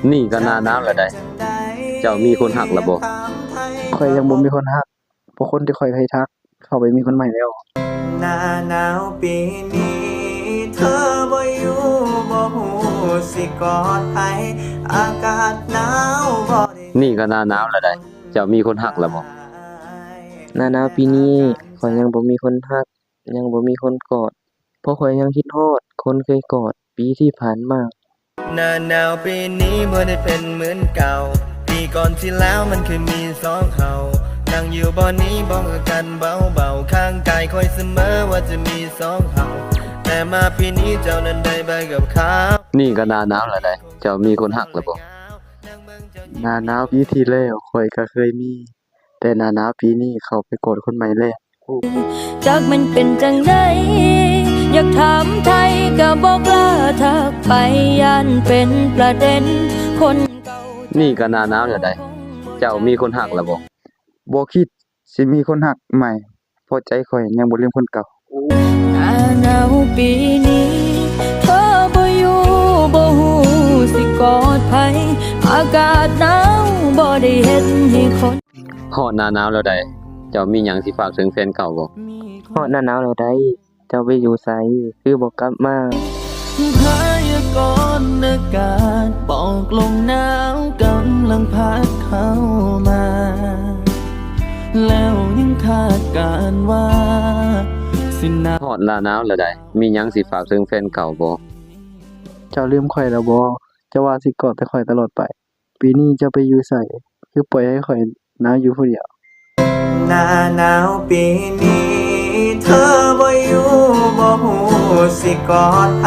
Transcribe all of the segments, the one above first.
ນີ້ກໍໜ້າໜາວແລ້ວໃດ໋ ເຈົ້າມີຄົນຮັກແລ້ວບໍ່? ຂ້ອຍຍັງບໍ່ມີຄົນຮັກ ເພາະຄົນທີ່ຂ້ອຍເຄີຍຮັກ ເຂົາໄປມີຄົນໃໝ່ແລ້ວ. ໜ້າໜາວປີນີ້ເທີບໍ່ຢູ່ ບໍ່ຮູ້ຊິກອດໃຜ ອາກາດໜາວບໍ່ໄດ້. ນີ້ກໍໜ້າໜາວແລ້ວໃດ໋ ເຈົ້າມີຄົນຮັກແລ້ວບໍ່? ໜ້າໜາວປີນີ້ ຂ້ອຍຍັງບໍ່ມີຄົນຮັກ ຍັງບໍ່ມີຄົນກອດ ເພາະຂ້ອຍຍັງຄິດຮອດຄົນເຄີຍກອດປີທີ່ຜ່ານມາ. ໜ້າໜາວປີນີ້ບໍ່ໄດ້ເປັນເໝືອນເກົ່າ ປີກ່ອນທີ່ແລ້ວມັນເຄີຍມີສອງເຮົາ ນັ່ງຢູ່ບ່ອນນີ້ບອກກັນເບົາໆ ຂ້າງກາຍຂ້ອຍສະເໝີວ່າຈະມີສອງເຮົາ ແຕ່ມາປີນີ້ເຈົ້ານັ້ນໄດ້ໄປກັບເຂົາ. ນີ້ກໍໜ້າໜາວແລ້ວໃດ໋ ເຈົ້າມີຄົນຮັກແລ້ວບໍ່? ໜ້າໜາວປີທີ່ແລ້ວຂ້ອຍກໍເຄີຍມີ ແຕ່ໜ້າໜາວປີນີ້ເຂົາໄປກອດຄົນໃໝ່ແລ້ວ. ຈັກແມ່ນເປັນຈັ່ງໃດ ຢາກຖາມໄຖ່ກໍບອກລາທັກໄປ ຢ້ານເປັນປະເດັນຄົນເກົ່າ. ນີ້ກໍໜ້າໜາວແລ້ວໃດ໋ ເຈົ້າມີຄົນຮັກແລ້ວບໍ່? ບໍ່ຄິດຊິມີຄົນຮັກໃໝ່ ເພາະໃຈຂ້ອຍຍັງບໍ່ລືມຄົນເກົ່າ. ໜ້າໜາວປີນີ້ເທີບໍ່ຢູ່ ບໍ່ຮູ້ຊິກອດໃຜ ອາກາດໜາວບໍ່ໄດ້ເຮັດໃຫ້ຄົນ. ຮອດໜ້າໜາວແລ້ວໃດ໋ ເຈົ້າມີຫຍັງຊິຝາກເຖິງແຟນເກົ່າບໍ່? ຮອດໜ້າໜາວແລ້ວໃດ໋ ເຈົ້າໄປຢູ່ໃສ ຄືບໍ່ກັບມາ? ພະຍາກອນອາກາດບອກລົມໜາວກຳລັງພັດເຂົ້າມາ ແລ້ວຍັງຄາດການວ່າຊິໜາວ. ຮອດໜ້າໜາວແລ້ວໃດ໋ ມີຫຍັງຊິຝາກເຖິງແຟນເກົ່າບໍ່? ເຈົ້າລືມຂ້ອຍແລ້ວບໍ່? ເຈົ້າວ່າຊິກອດແຕ່ຂ້ອຍຕະຫຼອດໄປ. ປີນີ້ເຈົ້າໄປຢູ່ໃສ ຄືປ່ອຍໃຫ້ຂ້ອຍໜາວຢູ່ຜູ້ດຽວ? ໜ້າໜາວປີນີ້ເທີບໍ່ຢູ່ ບໍ່ຮູ້ຊິກອດໃຜ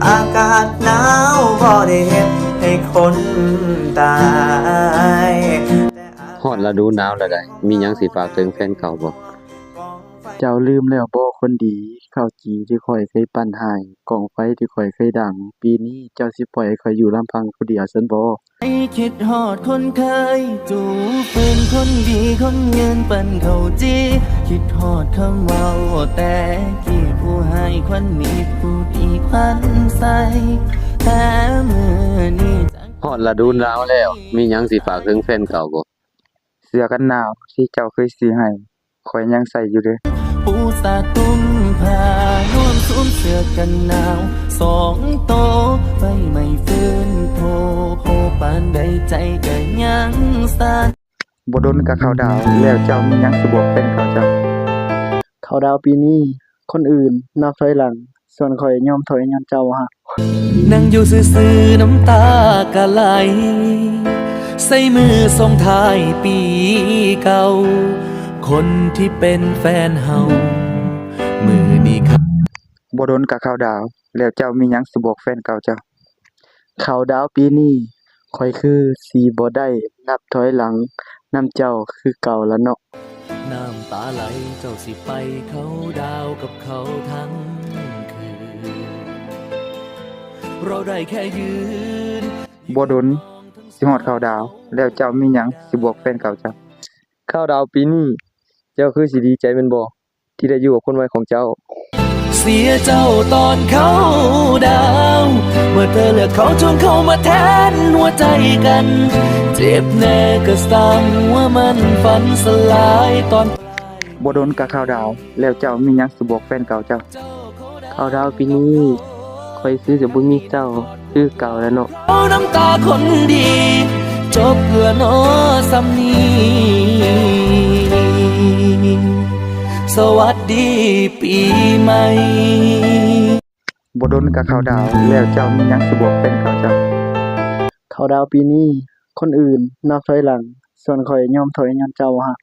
ອາກາດໜາວບໍ່ໄດ້ເຮັດໃຫ້ຄົນຕາຍ. ຮອດລະດູໜາວແລ້ວໃດ໋ ມີຫຍັງຊິຝາກເຖິງແຟນເກົ່າບໍ່? ເຈົ້າລືມແລ້ວບໍ່ຄົນດີ ເຂົ້າຈີ່ທີ່ຂ້ອຍເຄີຍປັ້ນໃຫ້ ກອງໄຟທີ່ຂ້ອຍເຄີຍດັງ ປີນີ້ເຈົ້າຊິປ່ອຍໃຫ້ຂ້ອຍຢູ່ລຳພັງຜູ້ດຽວຊັ້ນບໍ? ຄິດຮອດຄົນເຄີຍຈູ່ຟືນ ຄົນດີຄົນເງິນປັ້ນເຂົ້າຈີ່ ຄິດຮອດຄຳເວົ້າແຕ່ກີ້ ຜູ້ໃຫ້ຂວັນມິດ ຜູ້ດີຂວັນໃສ ແຕ່ມື້ນີ້. ຮອດລະດູໜາວແລ້ວ ມີຫຍັງຊິຝາກເຖິງແຟນເກົ່າບໍ່? ເສື້ອກັນໜາວທີ່ເຈົ້າເຄີຍຊື້ໃຫ້ ຂ້ອຍຍັງໃສ່ຢູ່ເດີ. ປູສາດຕຸ້ມຜ້ານວມ ສວມເສື້ອກັນໜາວສອງໂຕ ໄຟໄໝ້ຟືນໂພ ໂພປານໃດໃຈກໍຍັງສັ່ນ. ບໍ່ດົນກໍເຂົ້າດາວ ແລ້ວເຈົ້າມີຫຍັງຊິບອກແຟນເກົ່າເຈົ້າ? ເຂົ້າດາວປີນີ້ ຄົນອື່ນນັບຖອຍຫຼັງ ສ່ວນຂ້ອຍຍອມຖອຍຍ້ອນເຈົ້າຮັກ. ນັ່ງຢູ່ຊື່ໆ ນ້ຳຕາກະໄຫຼ ໃສ່ມື້ສົ່ງທ້າຍປີເກົ່າ ຄົນທີ່ເປັນແຟນເຮົາ ມື້ນີ້. ບໍ່ດົນກໍເຂົ້າດາວ ແລ້ວເຈົ້າມີຫຍັງຊິບອກແຟນເກົ່າເຈົ້າ? ເຂົ້າດາວປີນີ້ ຂ້ອຍຄືຊິບໍ່ໄດ້ນັບຖອຍຫຼັງນຳເຈົ້າຄືເກົ່າລະເນາະ. ນ້ຳຕາໄຫຼ ເຈົ້າຊິໄປເຂົ້າດາວກັບເຂົາທັງຄືນ ເຮົາໄດ້ແຄ່ຢືນ. ບໍ່ດົນຊິຮອດເຂົ້າດາວ ແລ້ວເຈົ້າມີຫຍັງຊິບອກແຟນເກົ່າເຈົ້າ? ເຂົ້າດາວປີນີ້ ເຈົ້າຄືຊິດີໃຈແມ່ນບໍ່ ທີ່ໄດ້ຢູ່ກັບຄົນໃໝ່ຂອງເຈົ້າ? ເສຍເຈົ້າຕອນເຂົ້າດາວ ເມື່ອເທີເລືອກເຂົາ ຈວງເຂົາມາແທນຫົວໃຈກັນ ເຈັບແນ່ກໍຊ່າງຫົວມັນ ຝັນສະລາຍຕອນ. ບໍ່ດົນກໍເຂົ້າດາວ ແລ້ວເຈົ້າມີຫຍັງຊິບອກແຟນເກົ່າເຈົ້າ? ເຂົ້າດາວປີນີ້ ຂ້ອຍຄືຈະບໍ່ມີເຈົ້າຄືເກົ່າແລ້ວເນາະ. ເອົານ້ຳຕາຄົນດີ ຈົບເທື່ອໜໍສ່ຳນີ້ ສະຫວັດດີປີໃໝ່. ບໍ່ດົນກໍເຂົ້າດາວ ແລ້ວເຈົ້າມີຫຍັງຊິບອກແຟນເກົ່າເຈົ້າ? ເຂົ້າດາວປີນີ້ ຄົນອື່ນນັບຖອຍຫຼັງ ສ່ວນຂ້ອຍຍອມຖອຍຍ້ອນເຈົ້າຮັກ.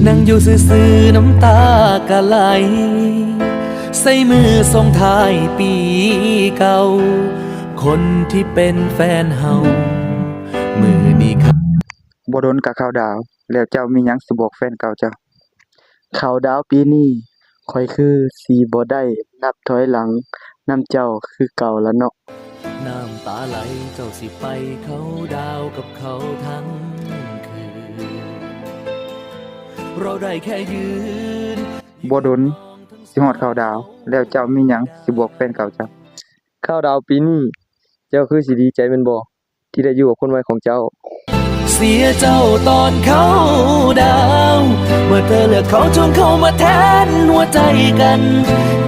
ນັ່ງຢູ່ຊື່ໆ ນ້ຳຕາກະໄຫຼ ໃສ່ມື້ສົ່ງທ້າຍປີເກົ່າ ຄົນທີ່ເປັນແຟນເຮົາ ມື້ນີ້. ບໍ່ດົນກໍເຂົ້າດາວ ແລ້ວເຈົ້າມີຫຍັງຊິບອກແຟນເກົ່າເຈົ້າ? ເຂົ້າດາວປີນີ້ ຂ້ອຍຄືຊິບໍ່ໄດ້ນັບຖອຍຫຼັງນຳເຈົ້າຄືເກົ່າລະເນາະ. ນ້ຳຕາໄຫຼ ເຈົ້າຊິໄປເຂົ້າດາວກັບເຂົາທັງຄືນ ເຮົາໄດ້ແຄ່ຢືນ. ບໍ່ດົນຊິຮອດເຂົ້າດາວ ແລ້ວເຈົ້າມີຫຍັງຊິບອກແຟນເກົ່າເຈົ້າ? ເຂົ້າດາວປີນີ້ ເຈົ້າຄືຊິດີໃຈແມ່ນບໍ່? ທີ່ໄດ້ຢູ່ກັບຄົນໃໝ່ຂອງເຈົ້າ. ເສຍເຈົ້າຕອນເຂົ້າດາວ ເມື່ອເທື່ອເລືອກເຂົາຈວງເຂົ້າມາແທນຫົວໃຈກັນ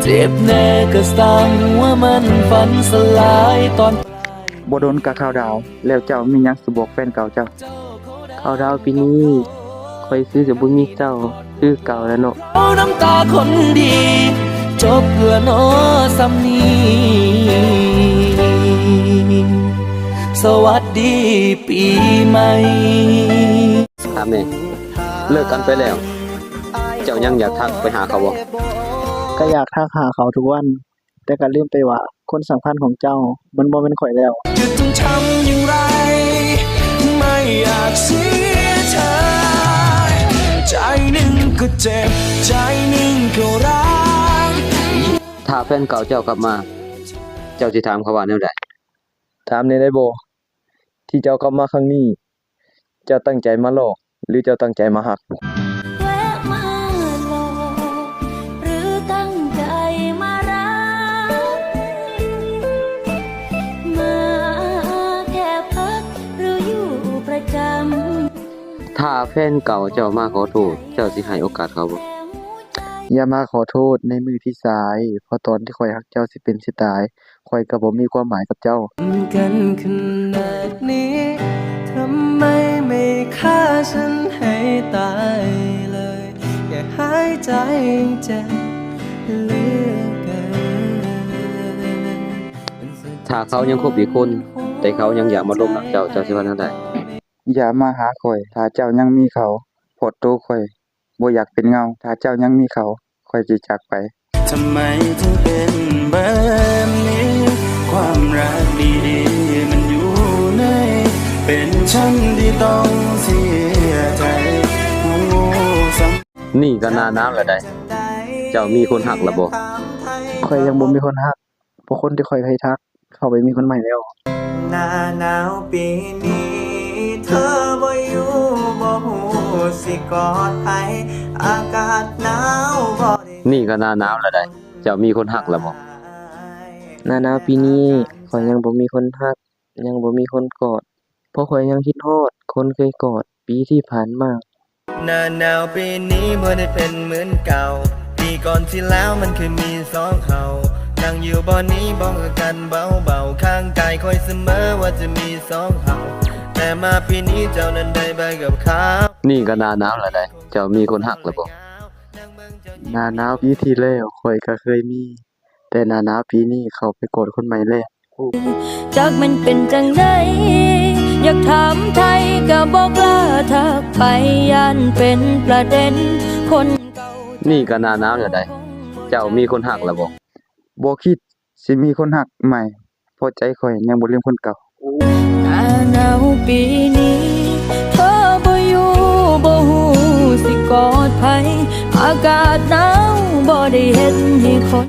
ເຈັບແນ່ກໍຊ່າງຫົວມັນ ຝັນສລາຍຕອນປາຍ. ບໍ່ດົນກໍເຂົ້າດາວ ແລ້ວເຈົ້າມີຫຍັງຊິບອກແຟນເກົ່າເຈົ້າ? ເຂົ້າດາວປີນີ້ ຂ້ອຍຄືຈະບໍ່ມີເຈົ້າຄືເກົ່າແລ້ວເນາະ. ເອົານ້ຳຕາຄົນດີ ຈົບເທື່ອເນາະສ່ຳນີ້ ສະຫວັດດີປີໃໝ່. ຖາມແດ່ ເລີກກັນໄປແລ້ວ ເຈົ້າຍັງຢາກທັກໄປຫາເຂົາບໍ່? ກໍຢາກທັກຫາເຂົາທຸກວັນ. ແຕ່ກໍລືມໄປວ່າ ຄົນສຳຄັນຂອງເຈົ້າ ມັນບໍ່ແມ່ນຂ້ອຍແລ້ວ. ຈະຕ້ອງທຳຢ່າງໃດ ໄມ່ຢາກເສຍເທີ ໃຈໜຶ່ງກໍເຈັບ ໃຈໜຶ່ງກໍຮ້າວ. ຖ້າແຟນເກົ່າເຈົ້າກັບມາ ເຈົ້າຊິຖາມເຂົາວ່າແນວໃດ? ຖາມແດ່ໄດ້ບໍ່? ທີ່ເຈົ້າກັບມາຄັ້ງນີ້ ເຈົ້າຕັ້ງໃຈມາຫຼອກ ຫຼື ເຈົ້າຕັ້ງໃຈມາຮັກ? ແວະມາຫຼອກ ຫຼື ຕັ້ງໃຈມາຮັກ? ມາແຄ່ພັກ ຫຼື ຢູ່ປະຈຳ? ຖ້າແຟນເກົ່າເຈົ້າມາຂໍໂທດ ເຈົ້າຊິໃຫ້ໂອກາດເຂົາບໍ່? ຢ່າມາຂໍໂທດໃນມື້ທີ່ສາຍ ເພາະຕອນທີ່ຂ້ອຍຮັກເຈົ້າຊິເປັນຊິຕາຍ ຂ້ອຍກໍບໍ່ມີຄວາມໝາຍກັບເຈົ້າ. ກັນຂະໜາດນີ້ ທຳໄມໄມ່ຂ້າສັນໃຫ້ຕາຍເລີຍ ແຄ່ຫາຍໃຈຍັງເຈັບເຫຼືອເກີນ. ຖ້າເຂົາຍັງຄົບອີກຄົນ ແຕ່ເຂົາຍັງຢາກມາຫຼົງຮັກເຈົ້າ ເຈົ້າຊິວ່າແນວໃດ? ຢ່າມາຫາຂ້ອຍ ຖ້າເຈົ້າຍັງມີເຂົາ ເພາະໂຕຂ້ອຍ ບໍ່ຢາກເປັນເງົາ ຖ້າເຈົ້າຍັງມີເຂົາ ຂ້ອຍຈະຈາກໄປ. ທຳໄມເຖິງເປັນແບບນີ້ ຄວາມຮັກດີໆ ມັນຢູ່ໃນ ເປັນຊັ້ນທີ່ຕ້ອງເສຍໃຈ ຮູ້ສ່ຳ. ນີ້ກໍໜ້າໜາວແລ້ວໃດ໋ ເຈົ້າມີຄົນຮັກແລ້ວບໍ່? ຂ້ອຍຍັງບໍ່ມີຄົນຮັກ. ເພາະຄົນທີ່ຂ້ອຍເຄີຍຮັກ ເຂົາໄປມີຄົນໃໝ່ແລ້ວ. ໜ້າໜາວປີນີ້ ເທີບໍ່ຢູ່ບໍ່ຮູ້ຊິກອດໃຜ ອາກາດໜາວບໍ່ໄດ້. ນີ້ກໍໜ້າໜາວແລ້ວໃດ໋ ເຈົ້າມີຄົນຮັກແລ້ວບໍ່? ໜ້າໜາວປີນີ້ ຂ້ອຍຍັງບໍ່ມີຄົນຮັກ ຍັງບໍ່ມີຄົນກອດ ເພາະຂ້ອຍຍັງຄິດຮອດຄົນເຄີຍກອດປີທີ່ຜ່ານມາ. ໜ້າໜາວປີນີ້ບໍ່ໄດ້ເປັນເໝືອນເກົ່າ ປີກ່ອນທີ່ແລ້ວມັນເຄີຍມີສອງເຮົາ ນັ່ງຢູ່ບ່ອນນີ້ບອກກັນເບົາໆ ຂ້າງກາຍຂ້ອຍສະເໝີວ່າຈະມີສອງເຮົາ ແຕ່ມາປີນີ້ເຈົ້ານັ້ນໄດ້ໄປກັບເຂົາ. ນີ້ກໍໜ້າໜາວແລ້ວໃດ໋ ເຈົ້າມີຄົນຮັກແລ້ວບໍ່? ໜ້າໜາວປີທີ່ແລ້ວຂ້ອຍກໍເຄີຍມີ ແຕ່ໜ້າໜາວປີນີ້ເຂົາໄປກອດຄົນໃໝ່ແລ້ວ. ຈັກແມ່ນເປັນຈັ່ງໃດ ຢາກຖາມໄຖ່ກໍບໍ່ກ້າທັກໄປ ຢ້ານເປັນປະເດັນຄົນເກົ່າ. ນີ້ກໍໜ້າໜາວແລ້ວໃດ໋ ເຈົ້າມີຄົນຮັກແລ້ວບໍ່? ບໍ່ຄິດຊິມີຄົນຮັກໃໝ່ ເພາະໃຈຂ້ອຍຍັງບໍ່ລືມຄົນເກົ່າ. ໜ້າໜາວປີນີ້ ເທີບໍ່ຢູ່ບໍ່ຮູ້ຊິກອດໃຜ ອາກາດໜາວບໍ່ໄດ້ເຮັດໃຫ້ຄົນ